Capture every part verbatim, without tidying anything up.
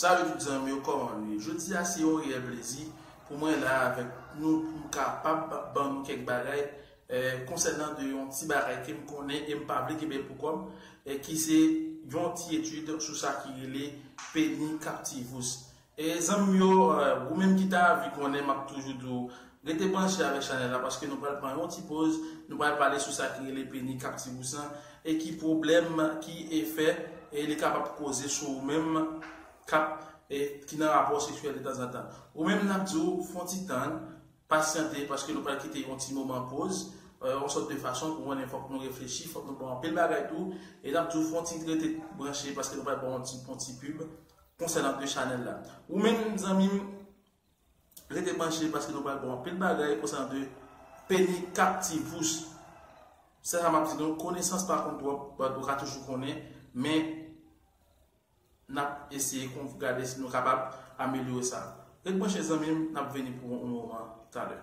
Salut tout zanmi yo, kòman nou ye? Jodi a se yon reyèl plezi pou mwen la avèk nou pou m kapab ban nou kèk bagay eh, konsènan de yon ti bagay ke m konnen e m pa vle kenbe l pou kò m, eh, ki se yon ti etid sou sa ki rele peni captivus. E zanmi m yo, eh, ou menm ki ta anvi konnen, m ap toujou di w, rete branche avèk chanèl la paske nou pral pran yon ti poz, nou pral pale sou sa ki rele peni captivus lan e ki pwoblèm, ki efè e li kapab koze sou ou menm k ap, e ki nan rapò seksyèl de tanzantan. Ou menm n ap di w fè yon ti tann, pasyante paske nou pral kite yon ti moman poz, eh, yon sòt de fason pou konnen fòk nou reflechi, fòk nou pran anpil bagay tou, e n ap di w fè yon ti rete branche paske nou pral pran yon ti, yon ti pib konsènan de chanèl la. Ou menm zanmi m, rete branche paske nou pral pran anpil bagay konsènan de peni captivus. Se sa m ap di nou, konesans pa konn twòp, but ou ka toujou konnen, men n ap eseye kon gade si nou kapab amelyore sa. Ret branche zanmi m, n ap vini pou yon moman talè.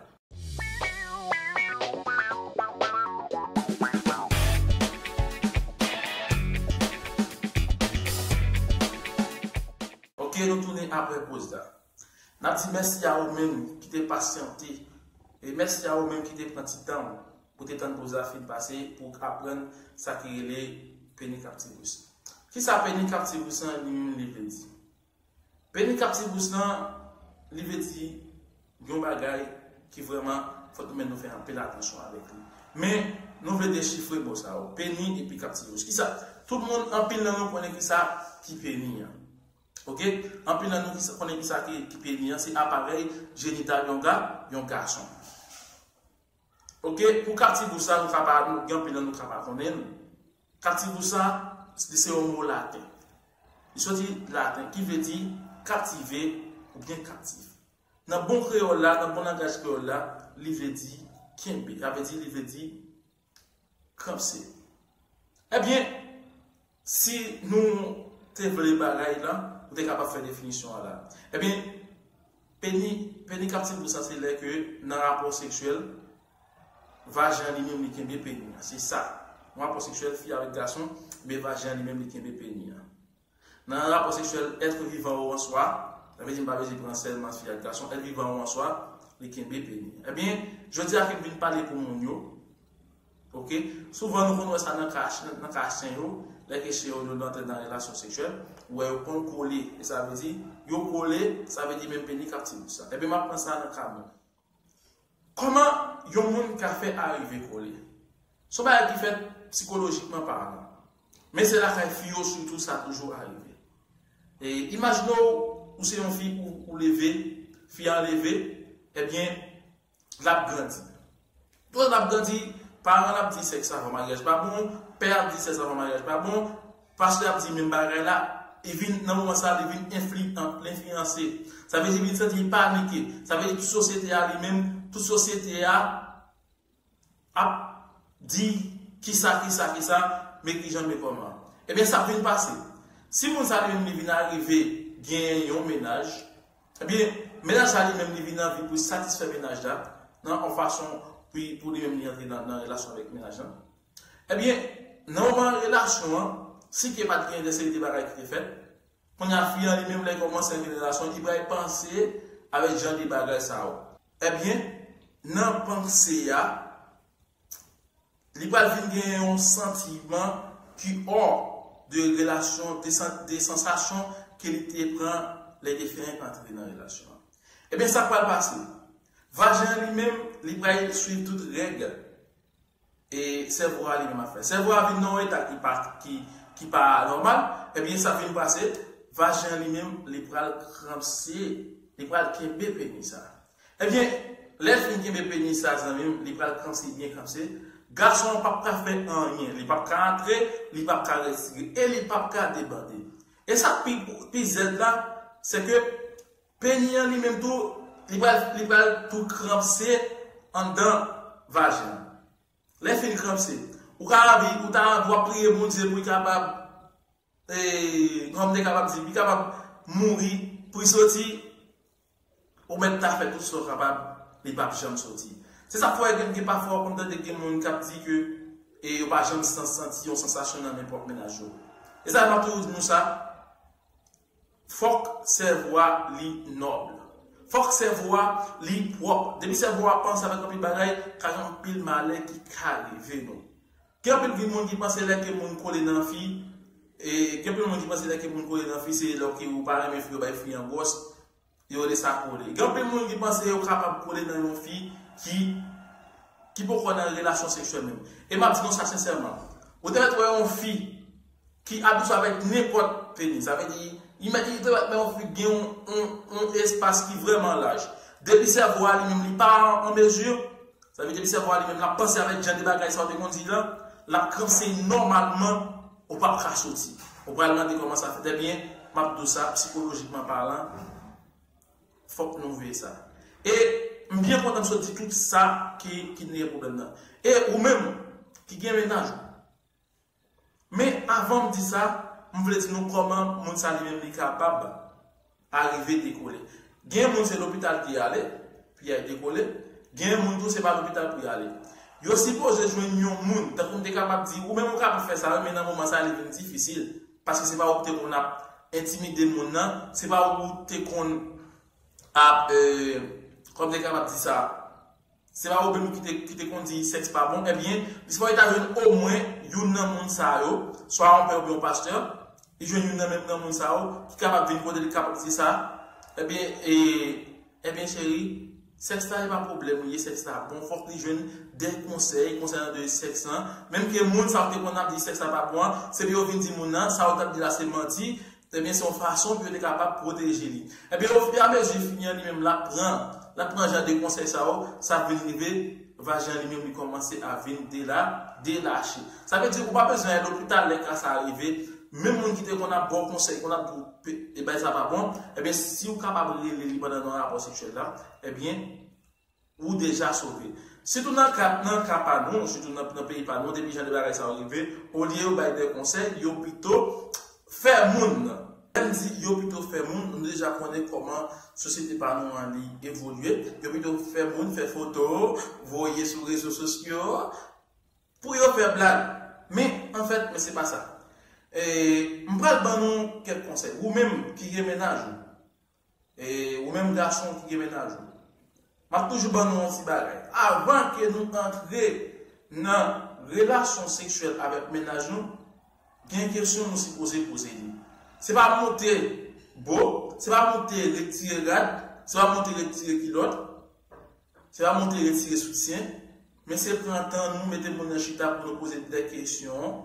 Ok, nou tounen apre poz la. N ap di mèsi a ou menm ki te pasyante. E mèsi a ou menm ki te pran ti tan w pou te tann poz la fin pase pou w aprann sa ki rele peni captivus. Kisa peni captivus lan li menm li vle di? Peni captivus lan, li vle di yon bagay ki vrèman fòk nou menm nou fè anpil atansyon avèk li. Men, nou vle dechifre mo sa yo, peni epi captivus. Kisa? Tout moun, anpil nan nou konnen kisa ki peni an. Ok? Anpil nan nou ki sa- konnen kisa ki, ki peni an, se aparèy jenital yon ga, yon gason. Ok, pou captivus sa, nou ka pa, nou gen anpil nan nou ka pa konnen l. Captivus sa, li se yon mo laten. Li soti laten, ki vle di kaptive oubyen kaptif. Nan bon kreyòl la, nan bon langaj kreyòl la, li vle di kenbe. Sa vle di, li vle di kranpse. Ebyen, si nou te vle bagay la, nou te kapab fè definisyon an la. Ebyen, peni, peni captivus sa se lè ke nan rapò seksyèl, vajen an li menm li kenbe peni an. Se sa. Nan rapò seksyèl fi avèk gason, men vajen an li menm li kenbe peni an. Nan rapò seksyèl être vivant ou en soi, sa vle di m pa bezwen pran sèlman fi ak gason, être vivant ou en soi, li kenbe peni. Ebyen, jodi a ke m vin pale pou moun yo, ok? Souvan nou konn wè sa nan ka, nan ka chen yo, lè ke chen yo, yo antre nan relasyon seksyèl, ou wè yo konn kole, e sa vle di, yo kole, sa vle di menm peni captivus sa. Ebyen, m ap pran sa nan ka moun. Kòman yon moun ka fè arive kole? Se yon bagay ki fèt sikolojikman palan. Men se lakay fi yo sitou sa toujou arive. E imajine w, ou se yon fi ou, ou leve, fi an leve, ebyen, l ap grandi. Pandan l ap grandi, paran l ap di sèks avan maryaj pa bon, pè ap di sèks avan maryaj pa bon, pastè ap di menm bagay la, e vin, nan moman sa, li vin enfli-, an-, enfliyanse. Sa vle di, li vin santi li panike. Sa vle di, tout sosyete a li menm, tout sosyete a ap di, kisa, kisa, kisa, men kijan, men kòman. Ebyen, sa ap vin pase. Si moun sa li menm, li vin arive genyen yon mennaj, ebyen, mennaj sa li menm, li vin anvi pou satisfè mennaj la, nan yon fason pou, pou li menm, li antre nan, nan relasyon avèk mennaj la. Ebyen, nan moman relasyon an, si ke pa t gen de seri de bagay ki te fèt, kounye a fi an li menm lè l kòmanse antre nan relasyon, li pral panse avèk jan de bagay sa yo. Ebyen, nan panse a, li pral vin gen yon santiman ki hors de relasyon, de san-, de sansasyon ke li te pran lè li te fenk antre nan relasyon an. Ebyen, sa k pral pase? Vajen an li menm, li pral swiv tout règ e sèvo a li menm ap fè. Sèvo a vin nan yon eta ki pa, ki, ki pa nòmal, ebyen sa vin pase, vajen an li menm, li pral kranpse, li pral kenbe peni sa. Ebyen, lè l fin kenbe peni sa, zanmi m, li pral kranpse, byen kranpse. Gason an p ap ka fè anyen, li p ap ka antre, li p ap ka retire, e li p ap ka debande. E sa k pi, pi zèd la, se ke peni an li menm tou, li pral, li pral tou kranpse anndan vajen an. Lè fin kranpse, ou ka anvi, ou ta anvi w ap priye Bondye pou li kapab, e, kòm te kapab di, li kapab mouri, pou li soti, ou mèt ta fè tout sa w kapab, li p ap janm soti. Se sa k fè gen, gen pafwa w konn tande gen moun k ap di ke, e, yo pa janm san-, santi yon sansasyon nan nenpòt mennaj yo. E sa, m ap toujou di nou sa, Fòk sèvo a li nòb. Fòk sèvo a li pwòp. Depi sèvo a panse avèk anpil bagay, ka gen anpil malè ki ka rive nou. Gen anpil moun ki panse lè ke moun kole nan fi, e, gen anpil moun ki panse lè ke moun kole nan fi, se lè ke ou pa renmen fi, yo bay fi an gwòs, yo rele sa kole. Gen anpil moun ki panse yo kapab kole nan yon fi ki, ki poko nan relasyon seksyèl menm. E m ap di nou sa sensèman. Ou te mèt wè yon fi ki abitye avèk nenpòt penis. Sa vle di, imajine te mèt wè yon fi gen yon, yon, yon espas ki vrèman laj. Depi sèvo a li menm li pa an mezi, sa vle di depi sèvo a li menm l ap panse avèk jan de bagay sa ou te konn di lan, l ap kanse nòmalman, ou p ap ka soti. Ou pral mande kòman sa fèt. Ebyen, m ap di w sa, sikolojikman palan, fòk nou veye sa. E m byen kontan m sot di tout sa ki, ki gen pwoblèm nan. E ou menm ki gen mennaj ou. Men avan m di sa, m vle di nou kòman moun sa li menm li kapab arive dekole. Gen moun se lopital ki ale, pou y al dekole. Gen moun tou se pa lopital pou y ale. Yo sipoze jwenn yon moun, tankou m te kapab di, ou menm ou kapab fè sa, wi, men nan moman sa li vin difisil. Paske se pa ou ki te konn ap entimide moun nan, se pa ou ki te konn ap, e, kòman m te kapab di sa, se pa ou menm ki te, ki te konn di sèks pa bon, ebyen, li sipoze ta jwenn omwen youn nan moun sa yo, swa yon pè oubyen yon pastè, li jwenn youn nan menm nan moun sa yo, ki kapab vin kote li kapab di sa, ebyen, e, ebyen, cheri, sèks la e pa pwoblèm li ye, sèks la bon, fòk li jwenn de konsèy konsènan de sèks lan, menm ke moun sa yo te konn ap di sèks la pa bon an, se pou yo vin di moun nan, sa yo t ap di la se manti, Ebyen, se yon fason pou yo te kapab pwoteje li. Ebyen, ofiramezi fi an li menm l ap pran, l ap pran jan de konsèy sa yo, sa ap vin rive, vajen an li menm li kòmanse a vin dela, delache. Sa vle di ou pa bezwen al lopital lè ka sa rive, menm moun ki te konn ap ba w konsèy, konn ap di w pe- e bagay sa pa bon, ebyen, si w kapab rele li pandan nan rapò seksyèl la, ebyen, ou deja sove. Sitou nan ka, nan ka pa nou, sitou nan, nan peyi pa nou, depi jan de bagay sa yo rive, olye yo bay de konsèy, yo pito fè moun. Lè m di yo pito fè moun, nou deja konnen kòman sosyete pa nou an li evolye. Yo pito fè moun, fè foto, voye sou rezo sosyo, pou yo fè blag. Men, anfèt, men se pa sa. E, m pral ban nou kèk konsèy. Ou menm ki gen mennaj ou, E ou menm gason ki gen mennaj ou, m ap toujou ban nou yon ti bagay. Avan ke nou antre nan relasyon seksyèl avèk mennaj nou, gen kesyon nou sipoze poze li. Se pa monte bo, se pa monte retire rad, se pa monte retire kilòt, se pa monte retire soutyen, men se pran tan nou, mete moun nan chita pou nou poze de kesyon.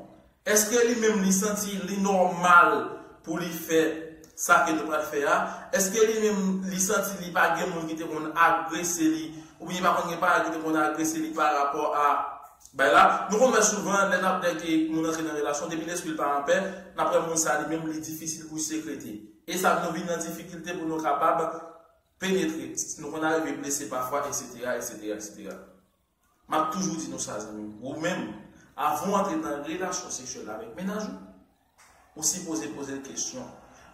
Èske li menm li santi li nòmal pou li fè sa ke nou pral fè a? Èske li menm li santi li pa gen moun ki te konn agrese li, oubyen li pa konn gen paran ki te konn agrese li pa rapò a bay la? Nou konn wè souvan, lè n ap dèke moun antre nan relasyon, depi lespri l pa anpè, n ap wè moun sa li menm li difisil pou l sekrete. E sa nou vin nan difikilte pou nou kapab penetre. Nou konn arive blese pafwa, etsetera, etsetera, etsetera. M ap toujou di nou sa, zanmi m. Ou menm, avan w antre nan relasyon seksyèl avèk mennaj ou, ou sipoze poze l kesyon.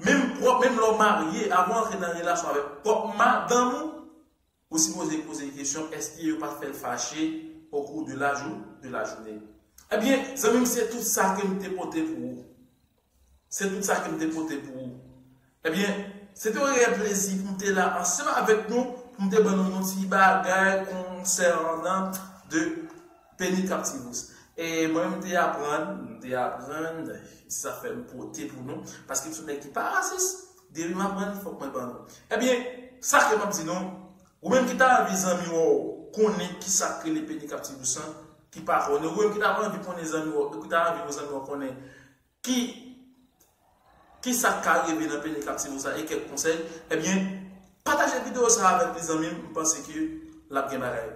Menm pwòp, menm lè w marye, avan w antre nan relasyon avèk pwòp madanm ou, ou sipoze poze l kesyon, èske yo pa fè l fache au cours de la jou, de la journée? Ebyen, zanmi m, se tout sa ke m te pote pou ou. Se tout sa ke m te pote pou ou. Ebyen, se te yon reyèl plezi pou m te la ansanm avèk nou, pou m te ban nou yon ti bagay konsènan de Penny Captivus. E mwen, m te aprann, m te aprann, sa fè m pote pou nou, paske m se yon nèg ki pa rasis, depi m aprann, fòk mwen ban nou. Ebyen, sa ke m ap di nou, ou menm ki ta anvi zanmi w konnen ki sa k rele Penny Captivus an, ki pa konnen, ou menm ki ta anvi konnen zanmi w, ki ta anvi zanmi w konnen, ki, ki sa k ka rive nan Penny Captivus sa e kèk konsèy, ebyen, pataje videyo sa avèk li zanmi m, m panse ke l ap gen bagay.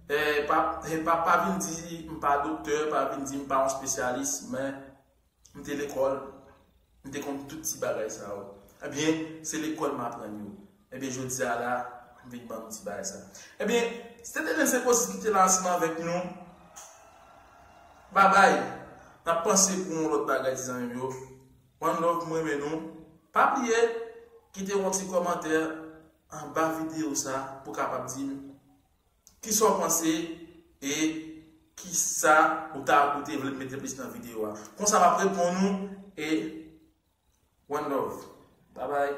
E, pa, e, pa, pa vin di m pa doktè, pa vin di m pa yon espesyalis, men m te lekòl, m te konn tout ti bagay sa yo. Ebyen, se lekòl m aprann yo. Ebyen, jodi a la, m vin ban nou ti bagay sa. Ebyen, se te Dense Posis ki te la ansanm avèk nou. Babay, n ap panse pou yon lòt bagay, ti zanmi m yo. One love, m renmen nou. Pa bliye, kite yon ti kòmantè anba videyo sa pou kapab di m kisa w panse e kisa ou ta, ou te vle m mete plis nan videyo a. Konsa m ap reponn ou e One love. Babay.